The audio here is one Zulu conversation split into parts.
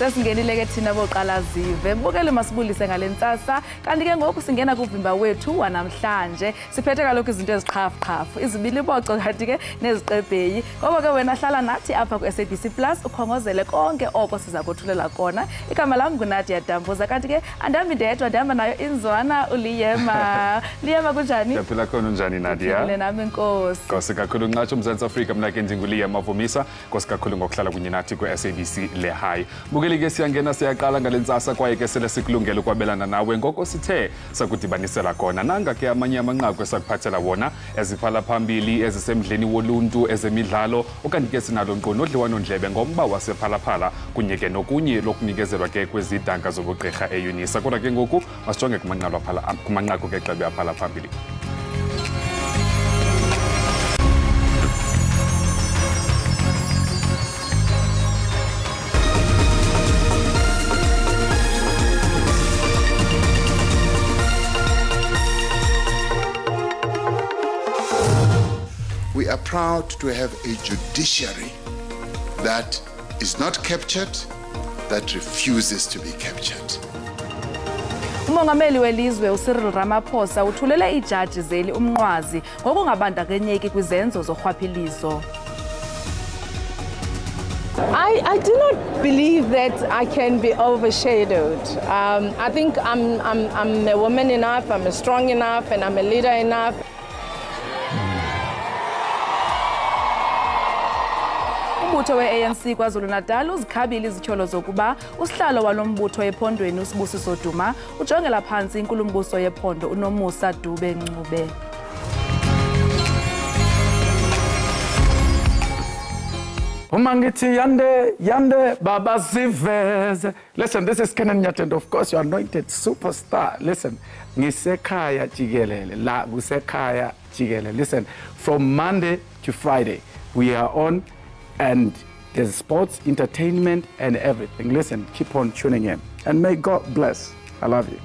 Sesingenile ke thina boqala zive. Mbukele masibulise ngale ntsasa. Kanti ke ngoku singena kuvimba wethu wanamhlanje. Siphethe kaloku izinto eziqhafu-qhafu, izibiliboco kanti ke neziqebheyi. Ngoko ke wena hlala nathi apha ku-SABC Plus ukhongozele konke oko siza kothulela kona. Igama lam nguNadia Dambuza kanti ke andihambi ndedwa, ndihamba nayo inzwana uLiyema. Liyema, kunjani? Ndiyaphila khona, unjani Nadia? Ndiphilile nami, inkosi. Nkosi kakhulu nqatsho uMzantsi Afrika, mna ke ndinguLiyema Vumisa. Nkosi kakhulu ngokuhlala kunye nathi kwi-SABC Lehae. Bukeli ke siyangena siyaqala ngale ntsasa kwaye ke sele sikulungele ukwabelana nawe ngoko sithe sakudibanisela kona. Nanga ke amanye amanqaku esakuphathela wona eziphala phambili, ezisemdleni woluntu, ezemidlalo, okanye ke sinalo nkqu nodliwanondlebe ngomba wasePhalaphala kunye ke nokunye lokunikezelwa ke kwezidanga zobugqirha eUNISA. Kodwa ke ngoku masijonge kumanqaku ke xebe aphala phambili. We are proud to have a judiciary that is not captured, that refuses to be captured. Umongameli welizwe uCyril Ramaphosa uthulele ijaji zeli umnqwazi ngokungabandakanyeki kwizenzo zorhwaphilizo. I do not believe that I can be overshadowed. I think I'm a woman enough, I'm a strong enough, and I'm a leader enough. Umbutho we-ANC KwaZulu-Natal uzikhabile izityholo zokuba usihlalo walo mbutho ephondweni uSibusiso Duma ujongela phantsi inkulumbuso yephondo uNomusa Dube Ncube. Uma ngithi yande yande baba siveze. Listen, this is Kenan Nyathi, and of course your anointed superstar. Listen, ngisekhaya jikelele la kusekhaya jikelele. Listen, from Monday to Friday we are on, and there's sports, entertainment, and everything. Listen, keep on tuning in. And may God bless. I love you.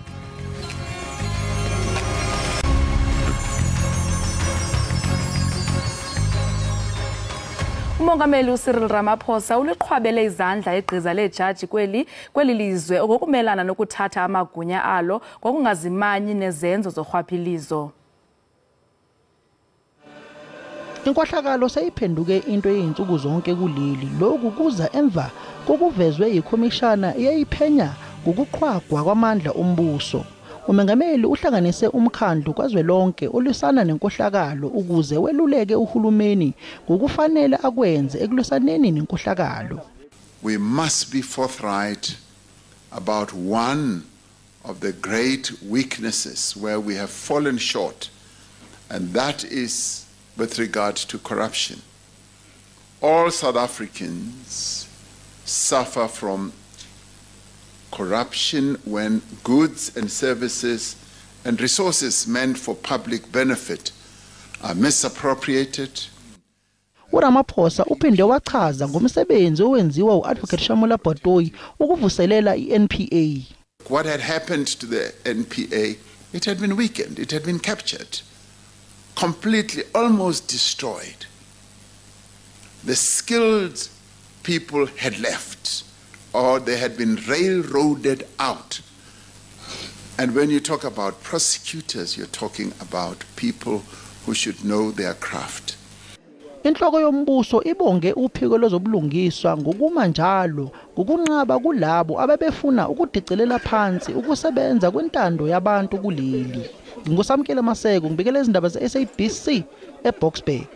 Umongameli uCyril Ramaphosa uliqhwabele izandla igqiza leejaji kweli lizwe ngokumelana nokuthatha amagunya alo ngokungazimanyi nezenzo zorhwaphilizo. Inkohlakalo seyiphenduke into eyinsuku zonke kuleli. Lokhu kuza emva kokuvezwe yikhomishana eyayiphenya ngokuqhwagwa kwamandla ombuso. Umengameli uhlanganise umkhandlu kazwelonke olwisana nenkohlakalo ukuze weluleke uhulumeni ngokufanele akwenze ekulwisaneni nenkohlakalo. We must be forthright about one of the great weaknesses where we have fallen short, and that is with regard to corruption. All South Africans suffer from corruption when goods and services and resources meant for public benefit are misappropriated. uRamaphosa uphinde wachaza ngomsebenzi owenziwa u-Advocate Shamila Batohi ukuvuselela i-NPA. What had happened to the NPA, it had been weakened, it had been captured, completely, almost destroyed. The skilled people had left, or they had been railroaded out. And when you talk about prosecutors, you're talking about people who should know their craft. Inhloko yombuso ibonge uphiko lwezobulungiswa ngokuma njalo ngokunqaba kulabo abebefuna ukudicelela phansi ukusebenza kwentando yabantu kuleli. Ngingusamkele Maseko, ngibikela izindaba ze-SABC eBoksburg.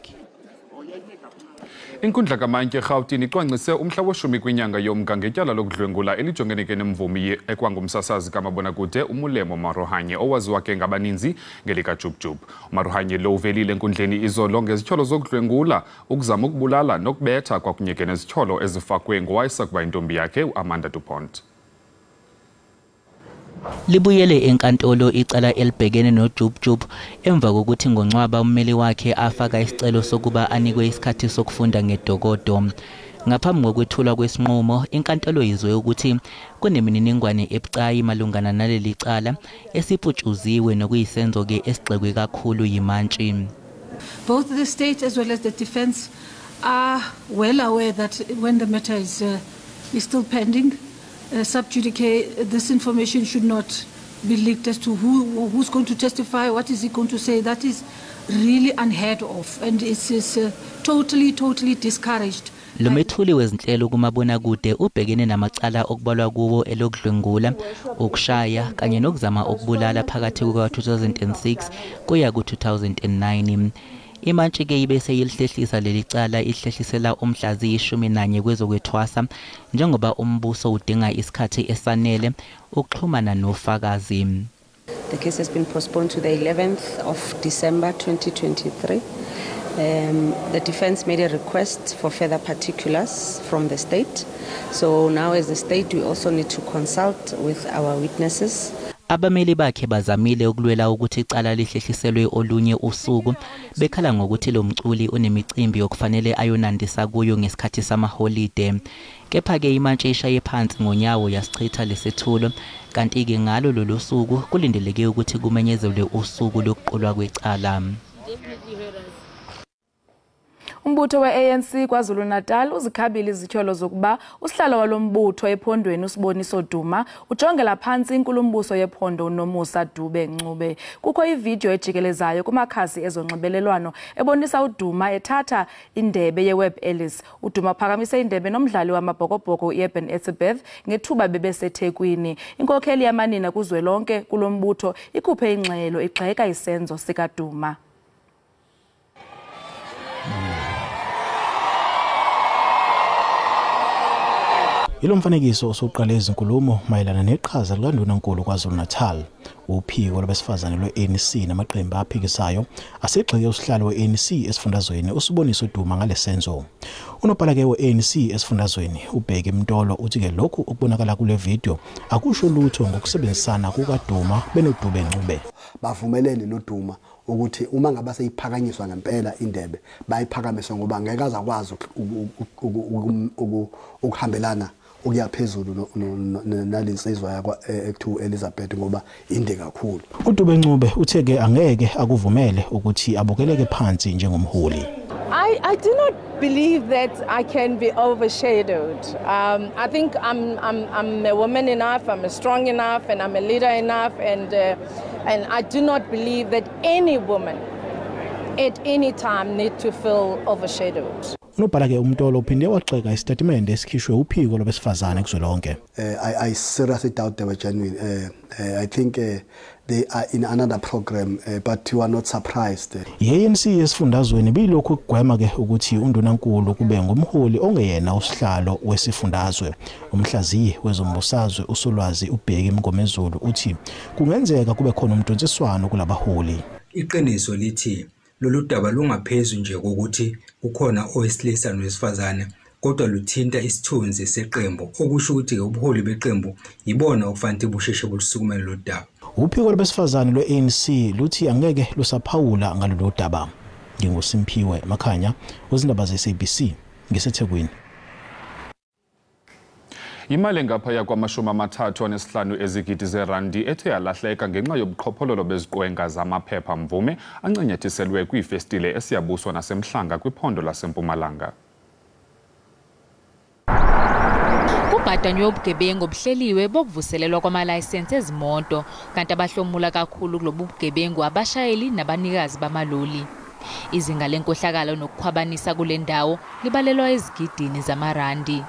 Inkundla kamantyi eRhawutini icwangcise umhla weshumi kwinyanga yoMnga ngetyala lokudlwengula elijongene ke nemvumi ekwangumsasazi kamabonakude uMolemo Maarohanye owaziwa ke ngabaninzi ngelikaJub Jub. UMaarohanye lo uvelile enkundleni izolo ngezityholo zokudlwengula, ukuzama ukubulala nokubetha kwakunye ke nezityholo ezifakwe ngowayesakuba intombi yakhe uAmanda DuPont. Libuyele enkantolo icala elibhekene noJub Jub emva kokuthi ngoNcwaba ummeli wakhe afaka isicelo sokuba anikwe isikhathi sokufunda ngedokodo. Ngaphambi kokwethulwa kwesinqumo, inkantolo izwe ukuthi kunemininingwane ebucayi malungana naleli cala esiputshuziwe nokuyisenzo-ke esigxekwe kakhulu yimantshi. Both the state as well as the defense are well aware that when the matter is still pending, sub judice. This information should not be leaked as to who's going to testify, what is he going to say. That is really unheard of, and it is totally, totally discouraged. Lo methuli wezinhlelo kumabonakude ubhekene namacala okubalwa kuwo elokudlwengula, ukushaya kanye nokuzama ukubulala phakathi kuka-2006 kuya ku-2009. Imantshi-ke ibe seyilihlehlisa leli cala ihlehlisela umhla ziyi-11 kwezokwethwasa njengoba umbuso udinga isikhathi esanele ukuxhumana nofakazi. The case has been postponed to the 11th of December 2023. The defense made a request for further particulars from the state. So now as the state we also need to consult with our witnesses. Abameli bakhe bazamile ukulwela ukuthi icala lihlehliselwe olunye usuku bekhala ngokuthi lo mculi unemicimbi yokufanele ayonandisa kuyo ngesikhathi samaholide. Kepha-ke imantshi ishaye phansi ngonyawo yasichitha lesethulo, kanti-ke ngalo lolu suku kulindeleke ukuthi kumenyezelwe usuku lokuqulwa kwecala. Umbutho we-ANC KwaZulu-Natal uzikhabile izityholo zokuba usihlalo walo mbutho ephondweni uSiboniso Duma ujongela phansi inkulumbuso yephondo uNomusa Dube Ncube. Kukho ividiyo ejikelezayo kumakhasi ezonxibelelwano ebonisa uDuma ethatha indebe yeWeb Ellis. uDuma uphakamise indebe nomdlali wamabhokobhoko u-Eben Etzebeth ngethuba bebeseThekwini. Inkokheli yamanina kuzwelonke kulo mbutho ikhuphe ingxelo igxeka isenzo sikaDuma. Yilo mfanekiso osuqale izinkulumo mayelana neqhaza likaNdunankulu KwaZulu-Natal. Uphiko lwabesifazane lwe-ANC namaqembu aphikisayo asegxeke usihlalo we-ANC esifundazweni uSiboniso Duma ngalesenzo. Unobhala-ke we-ANC esifundazweni uBheki Mtolo uthi-ke lokhu okubonakala kule video akusho lutho ngokusebenzisana kukaDuma benoDube Ncube. Bavumelene noDuma ukuthi uma ngabe seyiphakanyiswa ngempela indebe bayiphakamise ngoba ngeke azakwazi ukuhambelana ukuya phezulu nalensizwa yakwa ekuthiwa Elizabeth ngoba inde kakhulu. uDube Ncube uthe-ke angeke akuvumele ukuthi abukeleke phansi njengomholi. I do not believe that I can be overshadowed. I think I'm a woman enough, I'm strong enough, and I'm a leader enough, and I do not believe that any woman at any time need to feel overshadowed. Unobhala-ke uMtolo uphinde wagxeka isitatimende esikhishwe uphiko lwabesifazane kuzwelonke. I seriously doubt they were genuine. I think they are in another program, but you are not surprised. I-ANC esifundazweni bilokhu kugwema-ke ukuthi undunankulu kube ngumholi ongeyena usihlalo wesifundazwe. Umhlaziyi wezombusazwe uSolwazi uBheki Mngomezulu uthi kungenzeka kube khona umdonsiswano kulabaholi. Iqiniso lithi lolu daba lungaphezu nje kokuthi kukhona owesilisa nowesifazane, kodwa luthinta isithunzi seqembu, okusho ukuthi ubuholi beqembu yibona okufanele busheshe bulusukumele lolu daba. Uphiko lwabesifazane lwe-ANC luthi angeke lusaphawula ngalolu daba. NginguSimphiwe Makhanya wezindaba ze-SABC ngiseThekwini. Imali engaphaya kwama-35 ezigidi zerandi ethe yalahleka ngenxa yobuqhophololo beziqwenga zamaphepha mvume ancanyathiselwe kwiifestile eSiyabuswa naseMhlanga kwiphondo laseMpumalanga. Kubhadanywe ubugebengu obuhleliwe bokuvuselelwa kwamalayisensi ezimoto, kanti abahlomula kakhulu kulobu bugebengu abashayeli nabanikazi bamaloli. Izinga lenkohlakalo nokukhwabanisa kule ndawo libalelwa ezigidini zamarandi.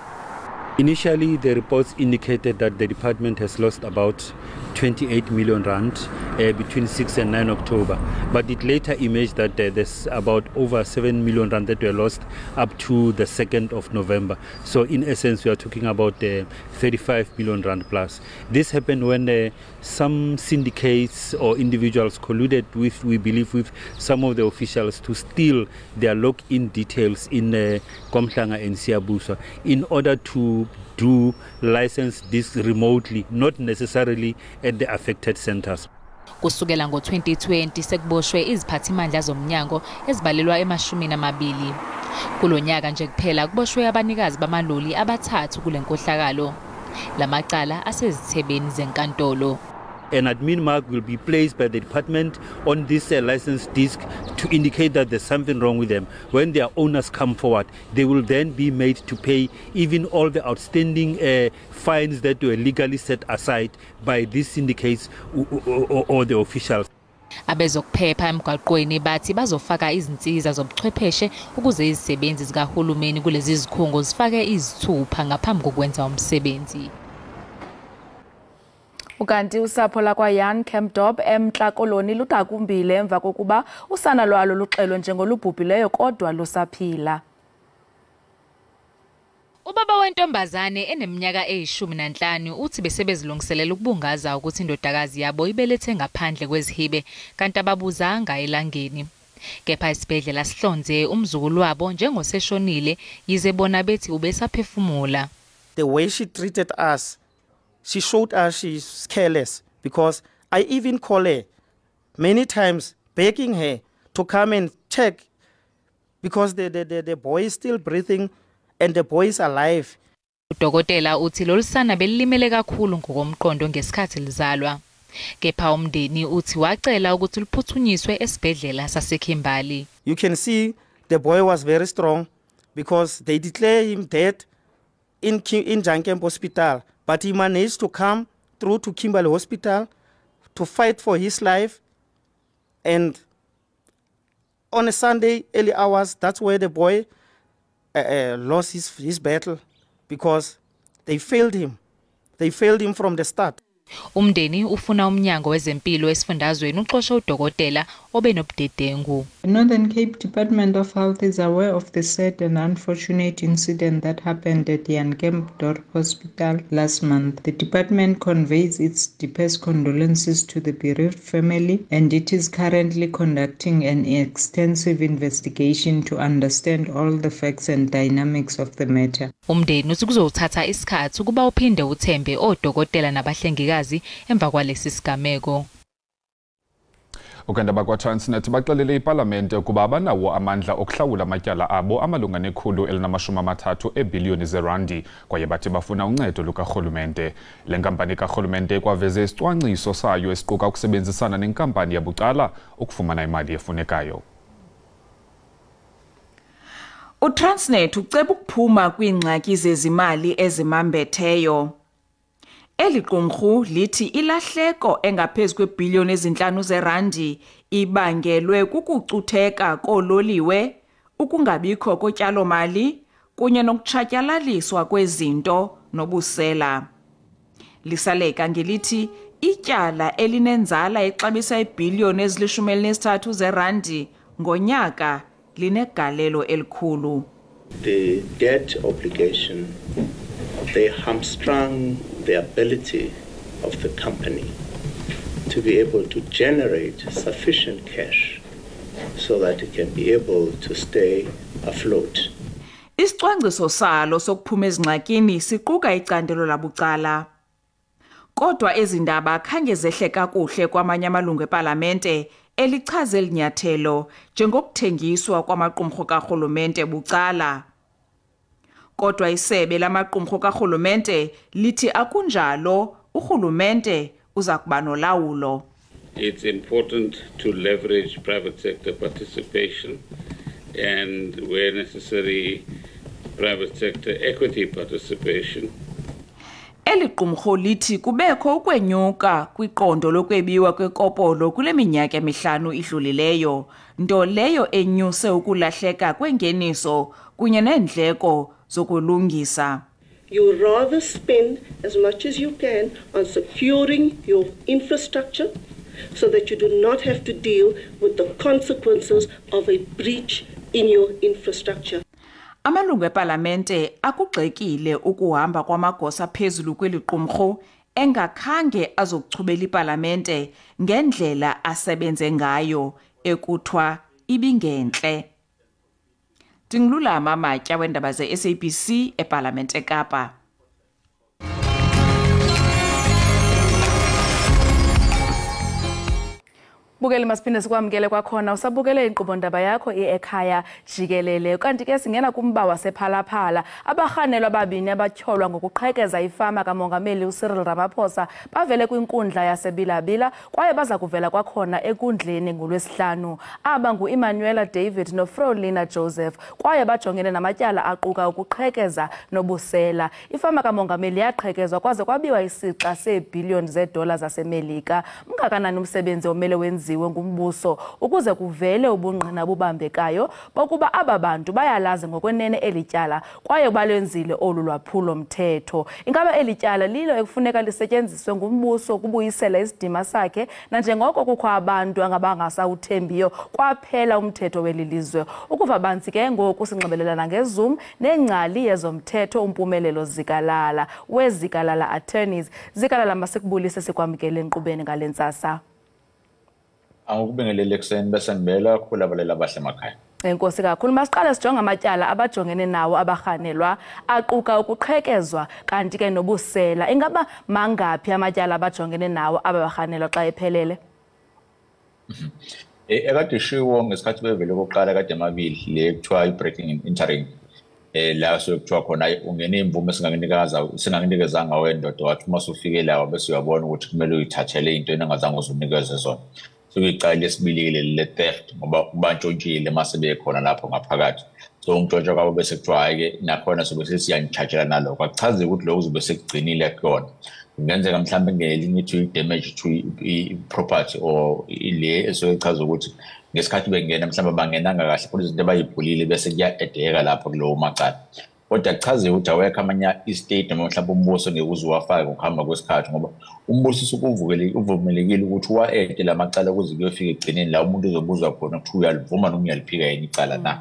Initially, the reports indicated that the department has lost about 28 million rand between 6 and 9 October. But it later emerged that there's about over 7 million rand that were lost up to the 2nd of November. So in essence, we are talking about 35 million rand plus. This happened when some syndicates or individuals colluded with, we believe, with some of the officials to steal their login details in KwaMhlanga and Siyabuswa in order to do license this remotely, not necessarily at the affected centers. Kusukela ngo-2020 sekuboshwe iziphathimandla zomnyango ezibalelwa ema-20. Kulonyaka nje kuphela kuboshwe abanikazi bamaloli abathathu kule nkohlakalo. Lamacala asezithebeni zenkantolo. An admin mark will be placed by the department on this license disc to indicate that there's something wrong with them. When their owners come forward, they will then be made to pay even all the outstanding fines that were legally set aside by these syndicates or the officials. Abezokuphepha emgwaqweni bathi bazofaka izinsiza zobuchwepheshe ukuze izisebenzi zikahulumeni kulezi zikhungo zifake izithupha ngaphambi kokwenza umsebenzi. Ukanti usapho lakwaJan Kempdorp eMntla Koloni ludakumbile emva kokuba usana lwalo luxelwe njengolubhubhileyo kodwa lusaphila. Ubaba wentombazane eneminyaka eyi-15 uthi besebezilungiselela ukubungaza ukuthi indodakazi yabo ibelethe ngaphandle kwezihibe kanti ababuzanga elangeni. Kepha isibhedlela sihlonze umzukulu wabo njengoseshonile yize bona bethi ubesaphefumula. The way she treated us, she showed us she's careless, because I even call her many times begging her to come and check because the boy is still breathing and the boy is alive. Udokotela uthi lolusana belilimele kakhulu ngokomqondo ngesikhathi lizalwa. Kepha umndeni uthi wacela ukuthi luphuthunyiswe esibhedlela saseKimberley. You can see the boy was very strong because they declare him dead in Jan Kemp Hospital, but he managed to come through to Kimberley Hospital to fight for his life. And on a Sunday, early hours, that's where the boy lost his battle, because they failed him. They failed him from the start. Umndeni ufuna umnyango wezempilo esifundazweni uxoshe udokotela obenobudedengu. The Northern Cape Department of Health is aware of the sad and unfortunate incident that happened at Jan Kempdorp Hospital last month. The department conveys its deepest condolences to the bereaved family, and it is currently conducting an extensive investigation to understand all the facts and dynamics of the matter. Umndeni uthi kuzothatha isikhathi ukuba uphinde uthembe odokotela nabahlengikazi emva kwalesi sigameko. Ukanti abakwa-Transnet baxelele ipalamente ukuba abanawo amandla okuhlawula amatyala abo amalunga ne-130 eebhiliyoni zerandi, kwaye bathi bafuna uncedo lukarhulumente. Le nkampani karhulumente ikwaveze isicwangciso sayo esiquka ukusebenzisana nenkampani yabucala ukufumana imali efunekayo. uTransnet uceba ukuphuma kwiingxaki zezimali ezimambetheyo. Eli qumrhu lithi ilahleko engaphezu kweebhiliyoni 5 zerandi ibangelwe kukucutheka koololiwe, ukungabikho kotyalomali kunye nokutshatyalaliswa kwezinto nobusela. Lisaleka ngelithi ityala elinenzala exabisa iibhiliyoni 13 zerandi ngonyaka linegalelo elikhulu. The debt obligation, they hamstrung the ability of the company to be able to generate sufficient cash so that it can be able to stay afloat. Isicwangciso salo sokuphuma ezingxakini siquka icandelo labucala. Kodwa ezindaba khange zehle kakuhle kwamanye amalungu epalamente elichaze elinyathelo njengokuthengiswa kwamaqumrhu karhulumente bucala. Kodwa isebe lamaqumrhu karhulumente lithi akunjalo, urhulumente uza kuba nolawulo. It's important to leverage private sector participation and where necessary private sector equity participation. Eli qumrhu lithi kubekho ukwenyuka kwiqondo lokwebiwa kwekopolo kule minyaka emihlanu idlulileyo, nto leyo enyuse ukulahleka kwengeniso kunye neendleko zokulungisa. You rather spend as much as you can on securing your infrastructure so that you do not have to deal with the consequences of a breach in your infrastructure. Amalungu epalamente akugxekile ukuhamba kwamagosa phezulu kweli qumrhu engakhange azokuchubela ipalamente ngendlela asebenze ngayo ekuthwa ibingentle. Ndingululama Matya wendaba ze-SABC epalamente eKapa. Bukele masiphinde sikwamukele kwakhona usabukele inkqubo-ndaba yakho ekhaya jikelele. Kanti ke singena kumba wasePhalaphala. Abarhanelwa ababini abatyholwa ngokuqhekeza ifama kaMongameli uCyril Ramaphosa bavele kwinkundla yaseBilabila kwaye baza kuvela kwakhona enkundleni ngoLwesihlanu. Aba ngu-Emmanuela David noFrolina Joseph kwaye bajongene namatyala aquka ukuqhekeza nobusela. Ifama kaMongameli yaqhekezwa kwaze kwabiwa isixa seebhiliyoni zeedola zaseMelika. Mngakanani umsebenzi omele wenziwe ngumbuso ukuze kuvele ubungqina obubambekayo bokuba aba bantu bayalazi ngokwenene eli tyala kwaye balwenzile olu lwaphulo mthetho. Ingaba eli tyala lilo ekufuneka lisetyenziswe ngumbuso ukubuyisela isidima sakhe nanjengoko kukho abantu angabangasawuthembiyo kwaphela umthetho weli lizwe. Ukuva banzi ke ngoku sinxibelelana ngeZoom nengcali yezomthetho uMpumelelo Zikalala weZikalala Attorneys. Zikalala, masikubulise sikwamkele enkqubeni ngale ntsasa. Angikubingelele ekuseni bese ngibela kakhulu abalaleli abahle emakhaya. Enkosi kakhulu. Masiqale sijonge amatyala abajongene nawo abarhanelwa aquka ukuqhekezwa kanti ke nobusela. Ingaba mangaphi amatyala abajongene nawo abarhanelwa xa ephelele? Ekade ishiwo ngesikhathi bevele kokuqala kade amabili le kuthiwa i-breaking and entering, la sekuthiwa khona ungene imvume singakunikezanga wendoda, wathi uma usufike la bese uyabona ukuthi kumele uyithathele into engazange uzunikeze zona. Sokuyicala lesibili le theft ngoba bantshontshile mase bekhona lapho ngaphakathi. So umntshontsho kwabo bese kuthiwa hhayi-ke nakhona sobe sesiyanitshajela nalokho. Akuchazi ukuthi lokho kuzobe sekugcinile kuyona. Kungenzeka mhlawumbe ngelinye ithi i-damage to i-property or le esuke ichaza ukuthi ngesikhathi bengena mhlawumbe bangenanga kahle khona izinto abayiphulile bese kuya-edeka lapho kulowo macala. Kodwa kuchaze ukuthi awekho amanye i-state noma mhlawumbe umbuso ngeke uze uwafake ngokuhamba kwesikhathi ngoba umbuso usuke uvumelekile ukuthi uwa-ede la macala kuze kuyofika ekugcineni la umuntu uzobuzwa khona ukuthi uyalivuma noma uyaliphika yini icala na.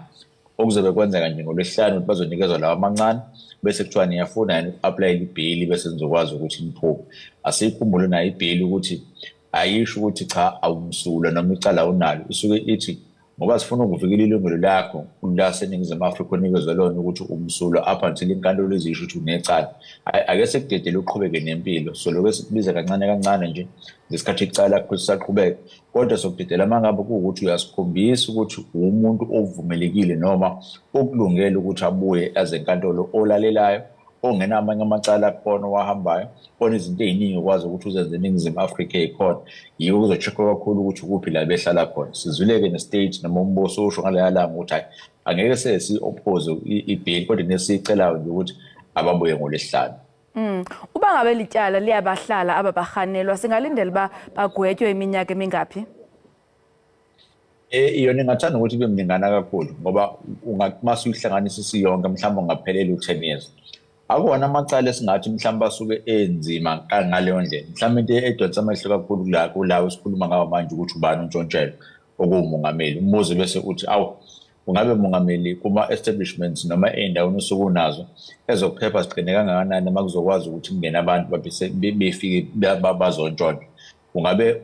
Okuzobe kwenzeka nje ngoLwesihlanu ukuthi bazonikezwa lawa amancane bese kuthiwa niyafuna yini uku-aplayela ibheyili bese nizokwazi ukuthi niphume. Asiyikhumbule nayo ibheyili ukuthi ayisho ukuthi cha awumsulwa noma icala awunalo, isuke ithi ngoba sifuna ukuvikela ilungelo lakho laseNingizimu Afrika onikezwe lona ukuthi umsulwa up until inkantolo izisho ukuthi unecala. Ake sikudedele uqhubeke nempilo. So lokho esikubiza kancane kancane nje ngesikhathi icala lakho lisaqhubeka, kodwa sokudedela uma ngabe kuwukuthi uyasikhombisa ukuthi umuntu ovumelekile noma okulungele ukuthi abuye aze enkantolo olalelayo ongena amanye amacala akhona owahambayo khona izinto ey'ningi okwazi ukuthi uzenze eNingizimu Afrika ey'khona. Yiko kuzo-check-wa kakhulu ukuthi ukuphi la behlala khona. Sizwile-ke ne-state noma umbuso usho ngaleya langa ukuthi hhayi angeke sesiyi-oppose ibheyili kodwa nesiyicelayo nje ukuthi ababuye ngoLwesihlanu. Uba ngabe lityala liyabahlala aba barhanelwa singalindela uba bagwetywe iminyaka emingaphi? Iyona ingathanda ukuthi ibe mningana kakhulu ngoba mase uyihlanganisa isiyonke mhlawumbe ungapheleli u-10 years. Akuwona amacala esingathi mhlawumbe asuke enzima ngaleyo ndlela. Mhlawumbe into edonsa amehlo kakhulu kulawo esikhuluma ngawo manje ukuthi ubani untshontshelo okuwumongameli. Umbuzo bese uthi awu ungabe mongameli kuma-establishments noma ey'ndaweni osuke unazo ezokuphepha ziqine kangakanani uma kuzokwazi ukuthi kungene abantu befike bazontshontsha. Ungabe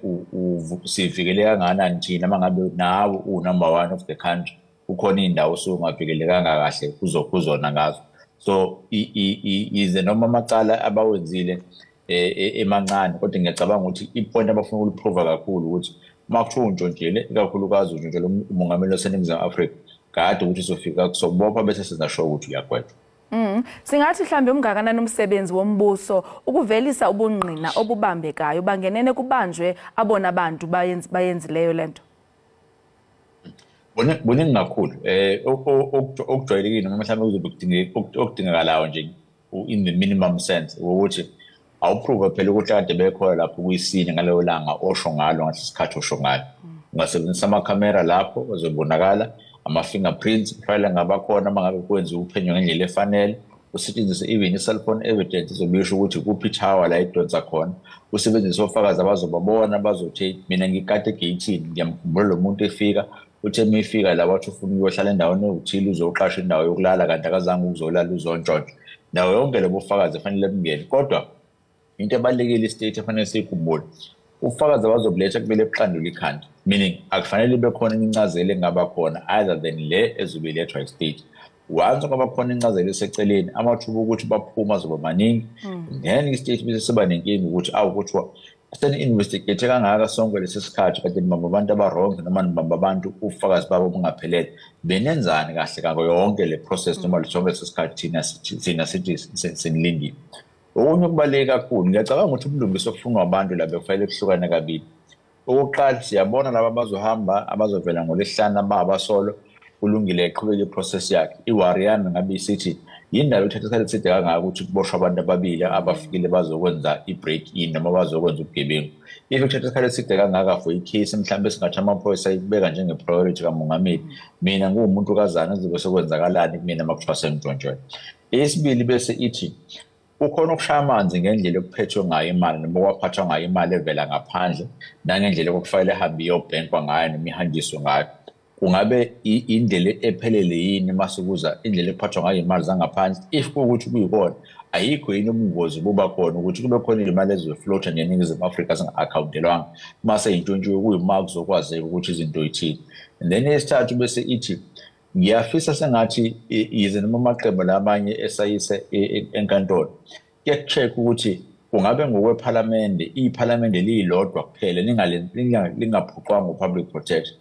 sivikeleke kangakanani thina uma ngabe nawe uwu-number one of the country kukhona iy'ndawo osuke ungavikelekanga kahle kuzona ngazo. So yize noma amacala abawenzile emancane kodwa ngiyacabanga ukuthi i-point abafuna ukuliprova kakhulu ukuthi uma kuthiwa untshontshile ikakhulukazi untshontshele umongameli waseNingizimu Afrika kade ukuthi uzofika sokubopha bese senza ukuthi uyagwetshwa. Singathi mhlambe umngakanani umsebenzi wombuso ukuvelisa ubungqina obubambekayo bangenene kubanjwe abona bantu bayenzileyo lento? Buningi kakhulu. Okujwayelekile noma mhlawumbe kuzobe okudingakalayo nje in the minimum sense ukuthi awuprove phela ukuthi kade bekhona lapho kuyisini ngaleyo langa osho ngalo ngalesi sikhathi osho ngalo. Ungasebenzisa amakhamera lapho azobonakala, ama-fingerprints kufanele ngabakhona uma ngabe kwenziwa uphenyo ngendlela efanele, usetshenziswe even i-cellphone evidence izobisho ukuthi kuphi ithawa la idonsa khona, usebenzise ofakazi abazobabona bazothi mina ngikade egeyithini ngiyamkhumbula lo muntu efika, uthe uma efika la wathi ufuna ukuyohlala endaweni ewuthile uzoqasha indawo yokulala kanti akazange ukuzolala uzontshontsha. Nawo yonke lobo bufakazi efanele bungene. Kodwa into ebalulekile i-state efanele siyikhumbule, ubufakazi abazobuletha kumele buqandule ikhanda, meaning akufanele ibe khona incazelo engaba khona other than le ezobe ilethwa i-state. Once kwaba khona incazelo eseceleni amathuba ukuthi baphuma azoba maningi, then i-state bese siba nenkinga ukuthi awu kuthiwa Seni-investigate kangaka sonke lesi sikhathi kade nibamba abantu aba-wrong noma nibamba abantu ubufakazi babo bungaphelele, benenzani kahle kako yonke le process noma sonke lesi sikhathi thina sithi senilindile. Okunye okubaluleke kakhulu, ngiyacabanga ukuthi ubulungiswa obufunwa abantu la bekufanele kuhlukane kabili. Okokuqala, siyabona laba abazohamba abazovela ngolwesihlanu abasolo, kulungile eqhubeka i-process yakhe. I-worry yami ngabe isithi yindaba ethatha isikhathi eside kangaka ukuthi kuboshwe abantu ababili abafikile bazokwenza i-break in noma bazokwenza ubugebengu. If kuthatha isikhathi eside kangaka for i-case mhlawumbe singathi amaphoyisa ayibeka njenge-priority kamongameli, mina nguwumuntu kazana kuzobe sekwenzakalani kumina uma kuthiwa sengintshontshelwe. Eyesibili bese ithi kukhona ukushaya amanzi ngendlela ekuphethwe ngayo imali noma okwaphathwa ngayo imali evela ngaphandle nangendlela okufanele ihambe iyobhenkwa ngayo noma ihanjiswe ngayo. Kungabe indlela ephelele yini mase kuza indlela ephathwa ngayo imali zangaphandle? If kuwukuthi kuyikona, ayikho yini ubungozi buba khona ukuthi kube khona iy'mali ezizoflotha nje eNingizimu Afrika zinga-akhawuntelwanga, mase y'ntshontshiwe kuyima kuzokwazeka ukuthi izinto y'thini? And then eyesithathu bese ithi ngiyafisa sengathi yize noma amaqembu lamanye esayise enkantolo, kuye-check ukuthi kungabe ngokwephalamende, iphalamende liyilodwa kuphela lingaphuqwanga u-public protection,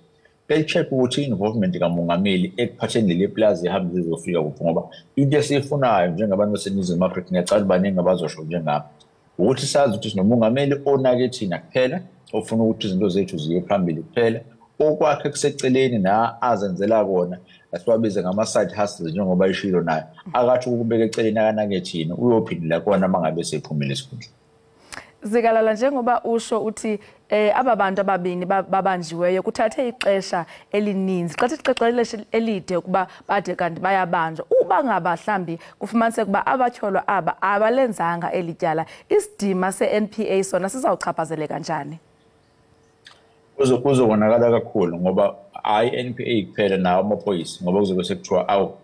beyi-check ukuthi i-involvement kamongameli ekuphatheni leli plazi ihambe lizofika kuphi. Ngoba into esiyifunayo njengabantu baseNingizimu Afrika, ngiyacabanga ukuthi baningi abazosho njengami, ukuthi sazi ukuthi sinomongameli onake thina kuphela, ofuna ukuthi izinto zethu ziye phambili kuphela, okwakhe kuseceleni na azenzela kona, asiwabize ngama-side hustles njengoba ishilo naye, akathi ukubeka eceleni akanake thina, uyophindela kona uma ngabe sephumile esikhundleni. Zikalala, njengoba usho uthi aba bantu ababini babanjiweyo kuthathe ixesha elininzi, xa ixesha elide ukuba bade kanti bayabanjwa, uba ngaba mhlambi kufumaniseka ukuba abatyholwa aba abalenzanga eli tyala, isidima se-NPA sona sizawuchaphazeleka njani? Kuzokonakala kakhulu, ngoba hhayi i-NPA kuphela, nawo amaphoyisa, ngoba kuzobe sekuthiwa awu,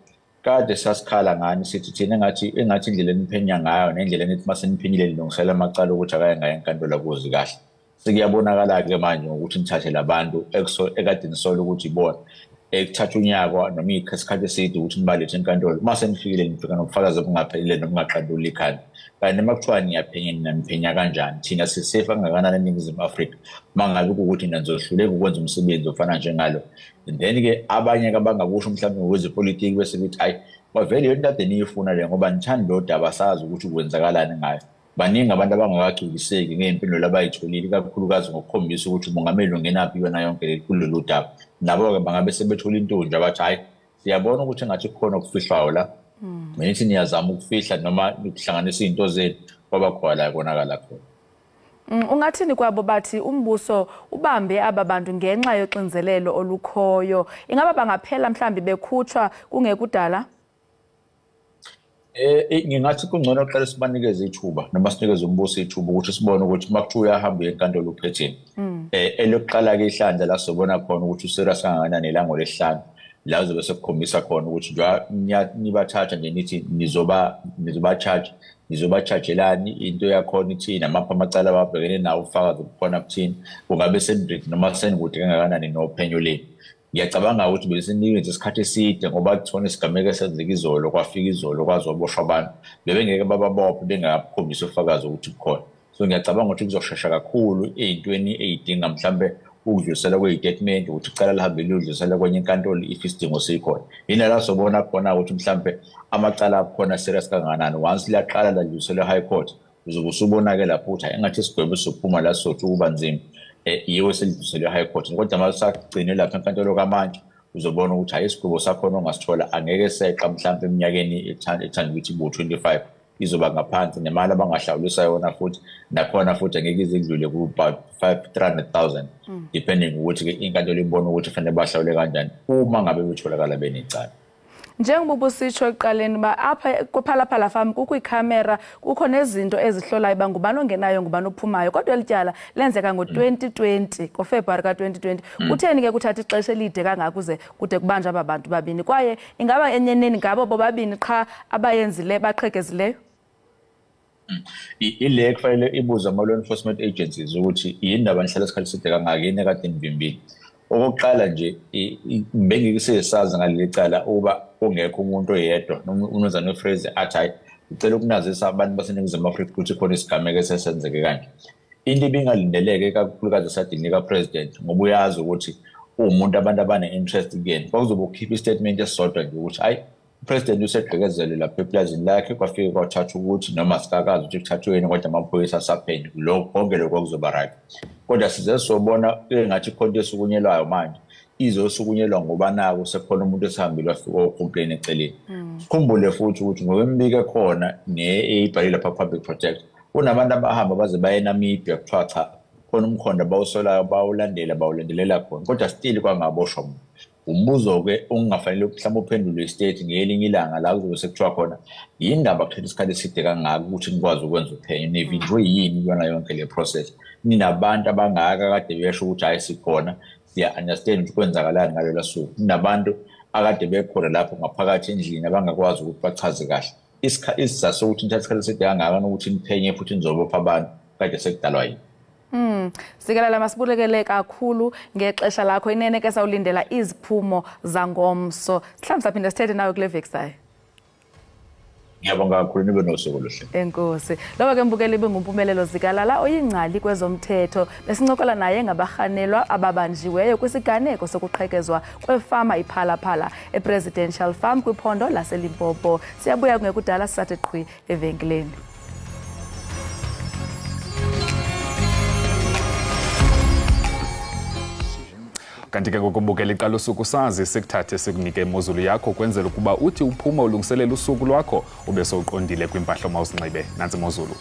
kade sasikhala ngani sithi thina engathi indlela eniphenya ngayo nendlela enithi uma seniphenyile nilungisela amacala ukuthi akaye ngayo enkantolo akuzi kahle. Sekuyabonakala-ke manje ngokuthi nithathe labantu ekade nisola ukuthi ibona, ekuthatha unyaka noma isikhathi eside ukuthi nibalethe enkantolo, uma senifikile nifika nobufakazi obungaphelele nobungaqanduli ikhanda. Kanti noma kuthiwa niyaphenya, nina niphenya kanjani? Thina sisefa kangakanani eNingizimu Afrika uma ngabe kuwukuthi nina nizohluleka ukwenza umsebenzi ofana njengalo? And then-ke abanye-ke abangakusho mhlawumbe ngokwezepolitiki bese bethi hhayi, bavele yonto kade niyifuna le, ngoba nithanda lo daba, sazi ukuthi kwenzakalani ngayo. Baningi abantu abangakagculiseki ngey'mpendulo abayitholile, ikakhulukazi ngokukhombisa ukuthi umongameli ungenaphi kuyona yonke kulolu daba. Nabo-ke bangabe sebethola intunja, bathi hhayi, siyabona ukuthi engathi kukhona okufihlwayo la, nithi niyazama ukufihla noma ukuhlanganisa iy'nto zenu, kwaba khona la konakala khona. Ungathini kwabo bathi umbuso ubambe aba bantu ngenxa yoxinzelelo olukhoyo? Ingaba bangaphela mhlambi bekhutshwa kungekudala? Ngingathi kungcono kuqale sibanikeze ithuba noma sinikeze umbuso ithuba ukuthi sibone ukuthi uma kuthiwa uyahamba uye enkantolo uphetheni. Elokuqala-ke ihlandla la sizobona khona ukuthi u-serious kangakanani la ngolwesihlanu, la kuzobe sekukhombisa khona ukuthi njengoba nibathatha nje nithi nizoba-charge, nizoba-charge-elani, into yakhona ithini, amaphi amacala ababhekene nawo, ubufakazi obukhona buthini, kungabe seniredi noma senikude kangakanani nophenyo lenu. Ngiyacabanga ukuthi besinikeze isikhathi eside, ngoba kuthona isigameko esenzeka izolo, kwafika izolo kwazoboshwa abantu, bebengeke bababophe bengakakhombisi ubufakazi ukuthi bukhona. So ngiyacabanga ukuthi kuzoshesha kakhulu ey'ntweni ey'dinga mhlambe ukudluliselwa kwey'tatimende, ukuthi icala lihambe liyodluliselwa kwenye inkantolo if isidingo sikhona. Yina la sobona khona ukuthi mhlambe amacala akhona serious kangakanani. Once liyaqala ladluliselwa e-high court, uzobe usubona-ke lapho ukuthi hhayi, engathi isigwebo sizophuma la sizothi ukuba nzima, yiwo selidluliselwe e-high court. Kodwa uma usagcine lapha enkantolo kamantshi, uzobona ukuthi hhayi, isigwebo sakhona ongasithola angeke seqa mhlampe eminyakeni ethanda ukuthi ibe u-25, izoba ngaphansi, nemali abangahlawulisa yona futhi nakhona futhi angeke ize idlule ku-about 300,000, depending ukuthi-ke inkantolo ibone ukuthi kufanele bahlawule kanjani uma ngabe betholakala benecala. Njengoba ubusitsho ekuqaleni uba apha kuPhalaphala Farm kukho iikhamera, kukho nezinto ezihlolayo uba ngubani ongenayo, ngubani ophumayo, kodwa eli tyala lenzeka ngo-2020, ngoFebruwari ka-2020. Kutheni ke kuthatha ixesha elide kangaka uze kude kubanjwe aba bantu babini? Kwaye ingaba enyeneni ngabo bobabini qha abayenzile baqhekezileyo? Ile kufanele ibuze ama-law enforcement agencies ukuthi yindaba nihlala isikhathi eside kangaka, yini ekade nivimbile? Okokuqala nje, bengike ngaleli cala ukuba kungekho umuntu oyedwa umnumzane uFraser athi hhayi, ngicela ukunazisa abantu baseNingizimu Afrika ukuthi khona isigameko esesenzeke kanje. Into ibingalindeleke kakhulukazi esadini kaPresident, ngoba uyazi ukuthi uwumuntu abantu abane-interest kuyena, kwakuzobe ukhipha istatement esisodwa nje ukuthi hayi, uPresident usegqekezele lapha eplazini lakhe, kwafike kwathathwa ukuthi noma sikakazi ukuthi kuthathweni, kodwa amaphoyisa asaphenya. Lokho konke lokho kwakuzoba right. Kodwa size sobona engathi khona into esukunyelwayo manje, izosukunyelwa ngoba nako sekukhona umuntu esihambile wafika wacomplain eceleni. Sikhumbule futhi ukuthi ngokwemibiko ekhona neyibhalile lapha Public Protect, kunabantu abahamba baze baye eNamibia, kuthiwa cha, khona umkhondo abawusolayo bawulandela bawulandelela khona, kodwa still kwangaboshwa muntu. Umbuzo-ke okungafanele mhlawumbe uphendulwe i-state ngelinye ilanga la kuzobe sekuthiwa khona yindaba kuthatha isikhathi eside kangaka ukuthi nikwazi ukwenza uphenyo, nivinjwe yini kuyona yonke le process, ninabantu abangaka kade besho ukuthi hhayi sikhona, siya-understand ukuthi kwenzakalani ngalelo suku, ninabantu akade bekhona lapho ngaphakathi endlini abangakwazi ukuthi bachaze kahle. Isizathu sokuthi nithathe isikhathi eside kangaka ukuthi niphenye futhi nizobopha abantu kade sekudalwa yini. Sikelala, masibulekele kakhulu ngexesha lakho. Inene ke sawulindela iziphumo zangomso. Mhlawumbi saphinda sithethe nawe kule veki sayo. Ngiyabonga kakhulu, nibe nosuku oluhle. Enkosi. Lowo ke mbukeli benguMpumelelo Zikalala oyingcali kwezomthetho. Besincokola naye ngabarhanelwa ababanjiweyo kwisiganeko sokuqhekezwa kwefama iPhalaphala ePresidential Farm kwiphondo laseLimpopo. Siyabuya kungekudala, sisathe qhwi evenkileni. Kanti ke ngokubukela iqala usuku sazi sikuthathe sikunike imozulu yakho kwenzela ukuba uthi uphuma ulungiselela usuku lwakho ube sowuqondile kwimpahla omawuzinxibe. Nantsi imozulu.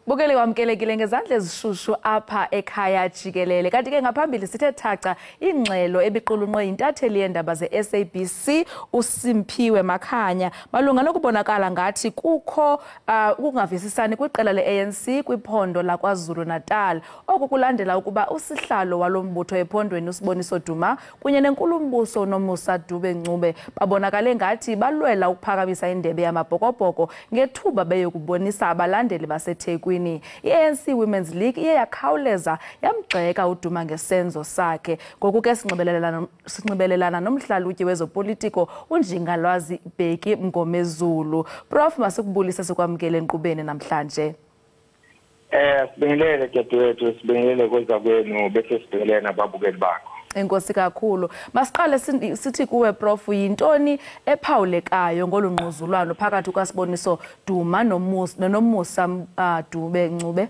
Bukele wamkelekile ngezandla ezishushu apha ekhaya jikelele. Kanti ke ngaphambili sithe thaca ingxelo ebiqulunqwe yintatheli yeendaba ze-SABC uSimphiwe Makhanya malunga nokubonakala ngathi kukho ukungavisisani kwiqela le-ANC kwiphondo laKwaZulu-Natal. Oku kulandela ukuba usihlalo walo mbutho ephondweni uSiboniso Duma kunye nenkulumbuso Nomusa Dube Ncube babonakale ngathi balwela ukuphakamisa indebe yamabhokobhoko ngethuba beyokubonisa abalandeli baseThekwini. I-ANC Women's League iye yakhawuleza yamgxeka uDuma ngesenzo sakhe. Ngoku ke sinxibelelana nomhlalutyi wezopolitiko uNjingalwazi Bheki Mngomezulu. Prof, masikubulise sikwamkele enkqubeni namhlanje. Sibingelele dadewethu, sibingelele kwezakwenu bese sibingelele nababukeli bakho. Enkosi kakhulu. Masiqale sithi kuwe Prof, yintoni ephawulekayo ngolu ngquzulwano phakathi kukaSiboniso Duma noMusa Dube Ncube?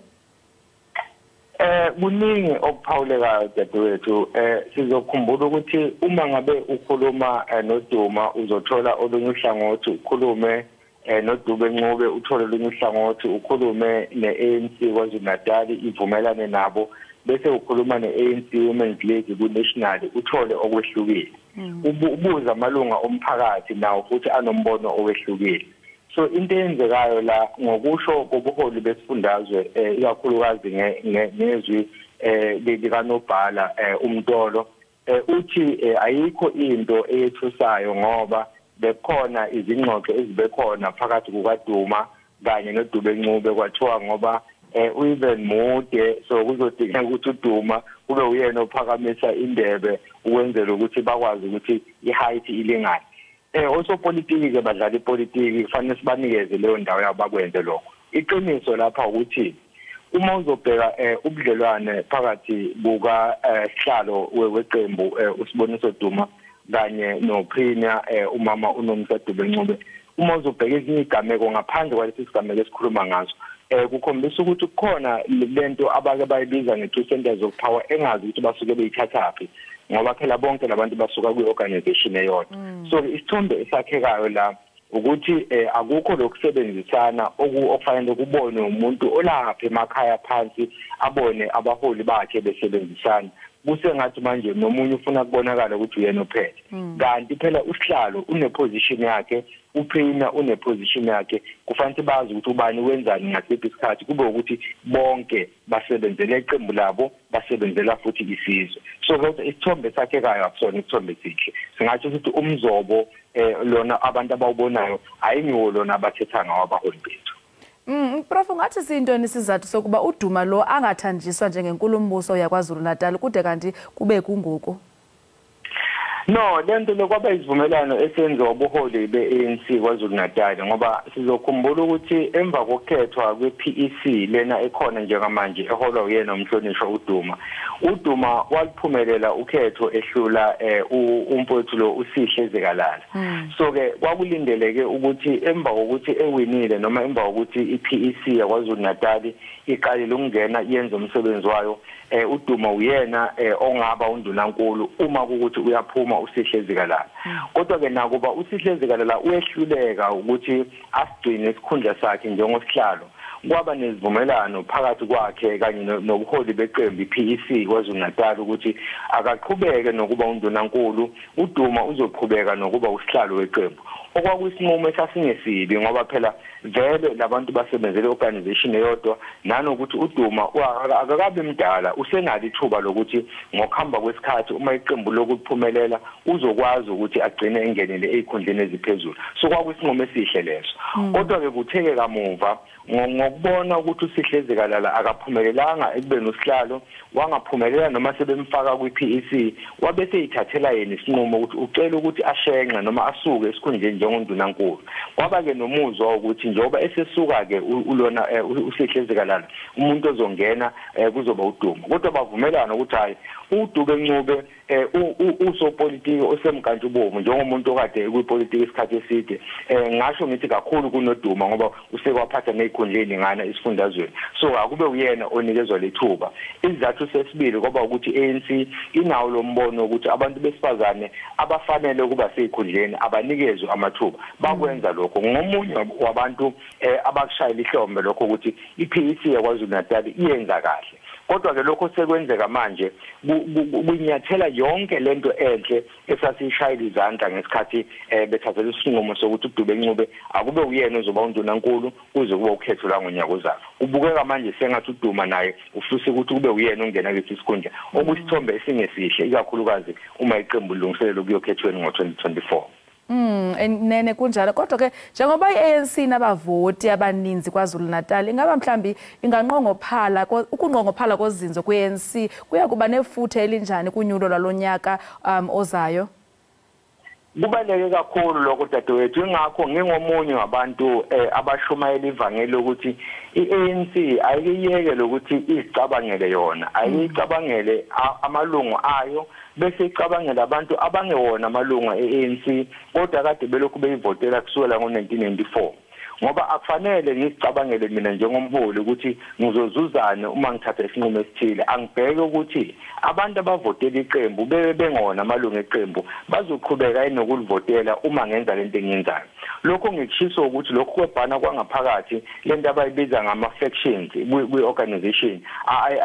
Kuningi okuphawulekayo dadewethu. Sizokhumbula ukuthi uma ngabe ukhuluma noDuma uzothola olunye uhlangothi, ukhulume noDube Ncube uthole olunye uhlangothi, ukhulume ne-ANC KwaZulu-Natal ivumelane nabo, bese ukhuluma ne-ANC Women's League ku-national uthole okwehlukile. Ubuza amalunga omphakathi nawo futhi anombono owehlukile. So into eyenzekayo la ngokusho kobuholi besifundazwe, ikakhulukazi ngezwi likanobhala uMtolo, uthi ayikho into eyethusayo ngoba bekhona izingxoxo ezibekhona phakathi kukaDuma kanye noDube Ncube, kwathiwa ngoba uEven mude, so kuzodingeka ukuthi uDuma kube uyena ophakamisa indebe ukwenzela ukuthi bakwazi ukuthi i-height ilingane. Osopolitiki ke badlala ipolitiki, kufanele sibanikeze leyo ndawo yabo bakwenze lokho. Iqiniso lapha ukuthi uma uzobheka ubudlelwane phakathi kuka sihlalo weqembu uSiboniso Duma kanye noPremier umama uNomsa Dube Ncube, uma uzobheka ezinye igameko ngaphandle kwalesi sigameko esikhuluma ngaso, kukhombisa ukuthi kukhona lento abake bayibiza nge-two centers of power, engazi ukuthi basuke beyithathaphi, ngoba phela bonke labantu basuka kwi-organization eyodwa. So isithombe esakhekayo la ukuthi akukho lokusebenzisana okufanele kubonwe umuntu olapha emakhaya phansi, abone abaholi bakhe besebenzisana. Kusengathi manje nomunye ufuna kubonakala ukuthi uyena ophethe, kanti phela usihlalo uneposition yakhe, uPremier uneposition yakhe, kufanele bazi ukuthi ubani wenzani ngasiphi isikhathi, kube ukuthi bonke basebenzele iqembu labo, basebenzela futhi isizwe. So kodwa isithombe sakhekayo akusona isithombe esihle. Singatsho ukuthi umzobo lona abantu abawubonayo ayingiwo lona abathetha ngawo abaholi bethu. Prof, ungathi siyintoni isizathu sokuba uDuma lo angathanjiswa njengenkulumbuso yaKwaZulu-Natal kude kanti kube kungoku? No, lento lokwaba isivumelwano esenziwa ubuholi be-ANC KwaZulu-Natal, ngoba sizokhumbula ukuthi emva kokukhethwa kwe-PEC lena ekhona njengamanje eholwa uyena umhlonishwa uDuma, uDuma waliphumelela ukhetho ehlula umfowethu lo uSihle Zikalala. So ke kwakulindeleke ukuthi emva kokuthi ewinile noma emva kokuthi i-PEC yaKwaZulu-Natal iqalile ukungena yenze umsebenzi wayo, uDuma uyena ongaba undunankulu uma kukuthi uyaphuma uSihle Zikalala. Kodwa ke nakuba uSihle Zikalala uyehluleka ukuthi asigcine isikhundla sakhe njengosihlalo, kwaba nezivumelano phakathi kwakhe kanye nobuholi beqembu iPEC KwaZulu-Natal ukuthi akaqhubeke nokuba undunankulu, uDuma uzoqhubeka nokuba usihlalo weqembu. Okwakuyisinqumo esasingesibi, ngoba phela vele labantu basebenzele organization eyodwa, nanokuthi uDuma akakabi mdala, usenalo ithuba lokuthi ngokuhamba kwesikhathi uma iqembu lokuphumelela uzokwazi ukuthi agcine engenele ezikhundleni eziphezulu. So kwakuyisinqumo esihle leso. Kodwa ke kutheke kamuva ngokubona ukuthi uSihle Zikalala akaphumelelanga ekubeni usihlalo, wangaphumelela noma sebemfaka kwi-PEC, wabe seyithathela yena isinqumo ukuthi ucela ukuthi ashenxe noma asuke esikhundleni njengondunankulu. Kwaba ke nomuzwa ukuthi njengoba esesuka ke ulona uSihle Zikalala, umuntu ozongena kuzoba uDuma. Kodwa bavumelana ukuthi hayi, uDube Ncube usopolitiki osemkantshubovu njengomuntu okade kwipolitiki isikhathi eside, ngasho ngithi kakhulu kunoDuma ngoba usekwaphatha nezikhundleni ngana isifundazweni, so akube uyena onikezwa lethuba. Isizathu sesibili kwaba ukuthi ANC inawo lo mbono ukuthi abantu besifazane abafanele ukuba sezikhundleni abanikezwe amathuba. Bakwenza lokho ngomunye wabantu abakushayela ihlombe lokho ukuthi iPEC yaKwaZulu-Natal iyenza kahle. Kodwa ke lokho sekwenzeka manje kunyathela yonke lento enhle esasishayela izandla ngesikhathi bethathela isinqumo sokuthi uDube Ncube akube uyena ozoba undunankulu kuze kube ukhetho langonyaka ozayo. Kubukeka manje sengathi uDuma naye ufisa ukuthi kube uyena ongena kulesi sikhundla, okusithombe esingesihle ikakhulukazi uma iqembu lilungiselela ukuyokhethweni ngo-2024. Nene kunjalo. Kodwa ke njengoba i-ANC nabavoti abaninzi KwaZulu-Natal, ingaba mhlambi inganqongophala ukunqongophala kozinzo kwe-ANC kuya kuba nefuthe elinjani kunyulo lwalonyaka ozayo? Kubaluleke kakhulu lokho dadewethu, ingakho ngingomunye wabantu abashumayela ivangeli ukuthi i-ANC ayikiyeke lokuthi izicabangele yona, ayicabangele amalungu ayo, bese icabangela abantu abangewona amalungu e-ANC kodwa kade belokhu beyivotela kusukela ngo-1994. Ngoba akufanele ngizicabangele mina njengomholi ukuthi ngizozuzana uma ngithatha isinqumo esithile. Angibheke ukuthi abantu abavotela iqembu bebe bengona amalungu eqembu bazoqhubeka enokulivotela uma ngenza lento engiyenzayo. Lokho ngikushiso ukuthi lokho kwebhana kwangaphakathi lento abayibiza ngama factions kwi-organization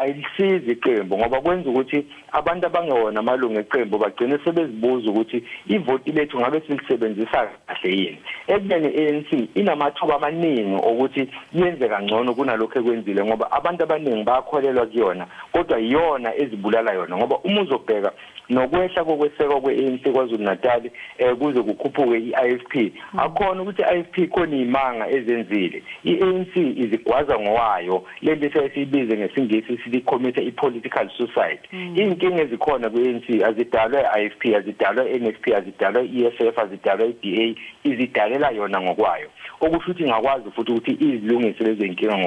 ayilisizi iqembu, ngoba kwenza ukuthi abantu abangewona amalungu eqembu bagcine sebezibuza ukuthi ivoti lethu ngabe silisebenzisa kahle yini. Ekubeni i-ANC inamathuba amaningi ukuthi yenze kangcono kunalokho ekwenzile, ngoba abantu abaningi bayakholelwa kuyona, kodwa iyona ezibulala yona. Ngoba uma uzobheka nokwehla kokwesekwa kwe-ANC KwaZulu-Natal kuze kukhuphuke i-IFP, akhona ukuthi i-IFP khona imanga ezenzile. I-ANC izigwaza ngowayo lento esiyibize ngesingisi sithi commit i-political suicide. Inkinga ezikhona kwi-ANC azidalwe i-IFP, azidalwe i-NFP, azidalwe i-EFF, azidalwe i-DA, izidalela yona ngokwayo. Okusho ukuthi ingakwazi futhi ukuthi izilungise lezo inkinga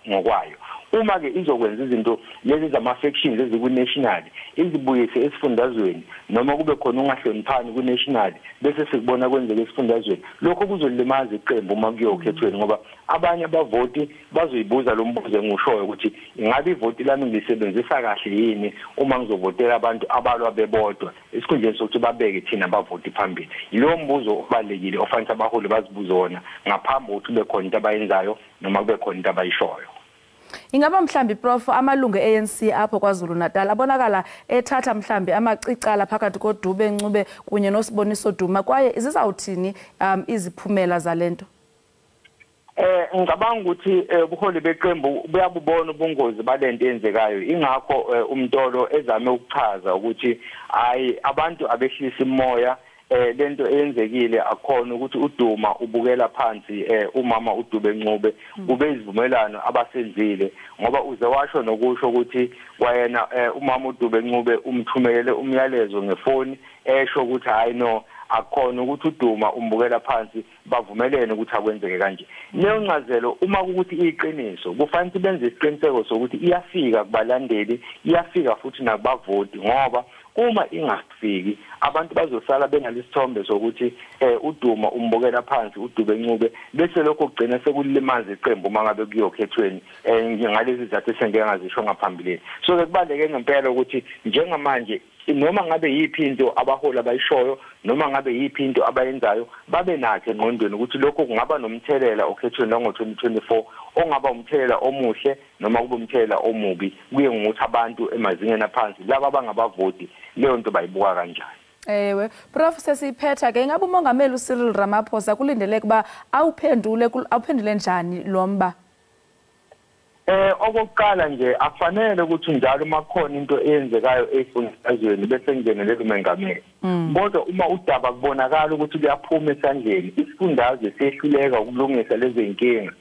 ngokwayo. Uma ke izokwenza izinto lezi zama-factions eziku-national izibuyise esifundazweni, noma kube khona ungahloniphani ku-national bese sikubona kwenzeka esifundazweni, lokho kuzolimaza iqembu uma kuyokhethweni, ngoba abanye abavoti bazoyibuza lo mbuzo engiwushoyo ukuthi ingabe ivoti lami ngilisebenzisa kahle yini uma ngizovotela abantu abalwa bebodwa esikhundleni sokuthi babeke thina abavoti phambili. Yilowo mbuzo obalulekile ofanele abaholi bazibuze wona ngaphambi kokuthi kube khona into abayenzayo noma kube khona into abayishoyo. Ingaba mhlambi Prof amalungu e-ANC apho KwaZulu-Natal abonakala ethatha mhlambi amacicala phakathi koDube Ncube kunye noSiboniso Duma, kwaye zizawuthini iziphumela zalento? Ngicabanga ukuthi ubuholi beqembu buyabubona ubungozi balento eyenzekayo. Ingakho uMtolo ezame ukuchaza ukuthi hayi, abantu abehlisa imoya, lento eyenzekile akhona ukuthi uDuma ubukela phansi umama uDube Ncube, kube izivumelano abasenzile, ngoba uze washo nokusho ukuthi kwayena umama uDube Ncube umthumelele umyalezo ngefoni esho ukuthi hayi no, akhona ukuthi uDuma umbukela phansi, bavumelene ukuthi akwenzeke kanje. Leyo ncazelo uma ukuthi iqiniso, kufanele benze isiqiniseko sokuthi iyafika kubalandeli, iyafika futhi nakubavoti, ngoba uma ingafiki abantu bazosala benalesithombe sokuthi uDuma umbukela phansi uDube Ncube, bese lokho kugcina sekulimaza iqembu uma ngabe kuyokhethweni ngalezi zizathu esengike ngazisho ngaphambilini. So ke kubaluleke ngempela ukuthi njengamanje noma ngabe yiphi into abaholi abayishoyo noma ngabe yiphi into abayenzayo babe nakho engqondweni ukuthi lokho kungaba nomthelela okhethweni lwango-2024 ongaba umthelela omuhle noma kube umthelela omubi, kuye ngokuthi abantu emazingeni aphansi laba abangabavoti leyo nto bayibuka kanjani. Ewe, Prof, sesiphetha ke, ingabe umongameli uCyril Ramaphosa kulindeleke ukuba awuphendule njani lo mba? Okokuqala nje akufanele ukuthi njalo uma kukhona into eyenzekayo esifundazweni bese kungenelela umengameli. Kodwa uma udaba kubonakala ukuthi luyaphuma esandleni, isifundazwe siyehluleka ukulungisa lezo zinkinga.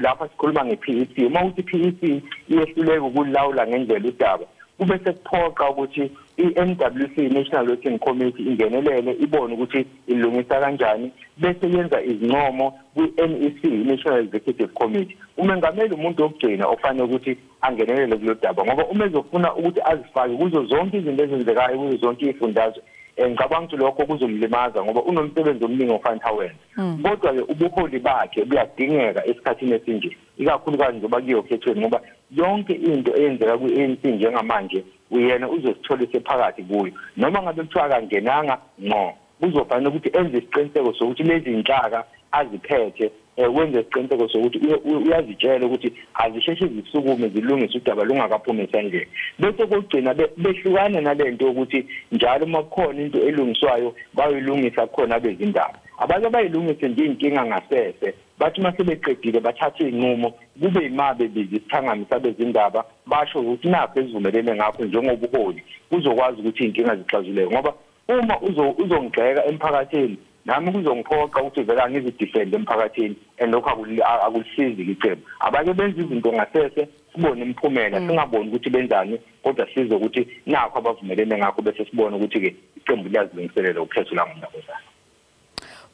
Lapha sikhuluma nge-PEC, uma uthi i-PEC iyehluleka ukulawula ngendlela udaba, kube sekuphoqa ukuthi i-NWC, National Working Committee, ingenelele ibone ukuthi ilungisa kanjani, bese yenza izincomo kwi-NEC, National Executive Committee. Umengameli umuntu wokugcina ofanele ukuthi angenelele kulo daba, ngoba uma ezofuna ukuthi azifake kuzo zonke izinto ezenzekayo kuzo zonke izifundazwe, ngicabanga ukuthi lokho kuzomlimaza ngoba unomsebenzi omningi ofanele awenze. Kodwa-ke ubuholi bakhe buyadingeka esikhathini esinje, ikakhulukazi njengoba kuyokhethweni, ngoba yonke into eyenzeka kwi-ANC njengamanje uyena uzositholise phakathi kuyo. Noma ngabe kuthiwa akangenanga ngqo, kuzofanele ukuthi enze isiqiniseko sokuthi lezi zinhlaka aziphethe, wenze isiqiniseko sokuthi uyazitshela ukuthi azisheshe zisukume zilungise udaba lungakaphumi esandleni. Bese kokugcina behlukane nalento yokuthi njalo uma kukhona into elungiswayo bayoyilungisa khona abezindaba. Abanye bayilungise nje inkinga ngasese, bathi uma sebeqedile bathathe iy'nqumo, kube yima bebiza isithangami sabezindaba basho ukuthi nakho esivumelene ngakho njengobuholi, kuzokwazi ukuthi iy'nkinga zixazululeke. Ngoba uma uzongigxeka emphakathini, nami kuzongiphoqa ukuthi vele angizidefende emphakathini, and lokho akulisizi iqembu. Abake benze izinto ngasese sibone imiphumela, singaboni ukuthi benzani, kodwa sizwe ukuthi nakho abavumelene ngakho, bese sibone ukuthi-ke iqembu liyazilungiselela ukhetho langomnakuzana.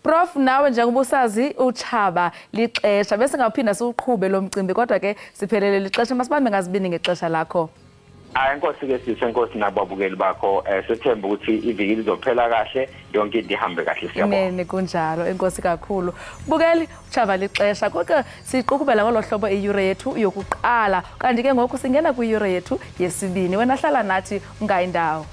Prof, nawe njengoba usazi utshaba lixesha, bese ngaphinda siwuqhube lo mcimbi, kodwa ke siphelele lixesha, masibambe ngazibini ngexesha lakho. Hayi, enkosi ke sisi, enkosi nababukeli bakho. Sethemba ukuthi iviki lizophela kahle, yonke into ihambe kahle. Siyabonga. Inene kunjalo, enkosi kakhulu. Bukeli, utshaba lixesha kodwa siqukubela ngolo hlobo iyure yethu yokuqala, kanti ke ngoku singena kwiyure yethu yesibini. Wena hlala nathi, ungayi ndawo.